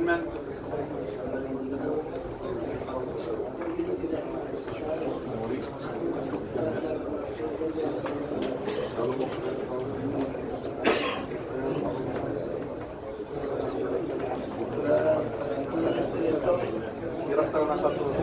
Төмән. Ерактан гына катылып.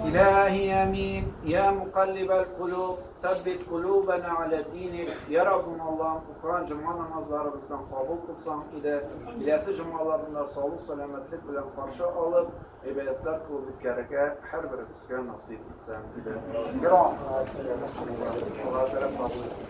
إلهي أمين يا مقلب القلوب ثبت قلوبنا على دينك. Ya Rabbim Allah'ım, укыган җомга намазларыбыздан кабул кылсаң иде, киләсе җомгаларында саулык сәламәтлек белән каршы алып, гыйбадәтләр кылып үткәрергә һәрберебезгә насыйп итсәң иде. Алла Тәгалә кабул итсен.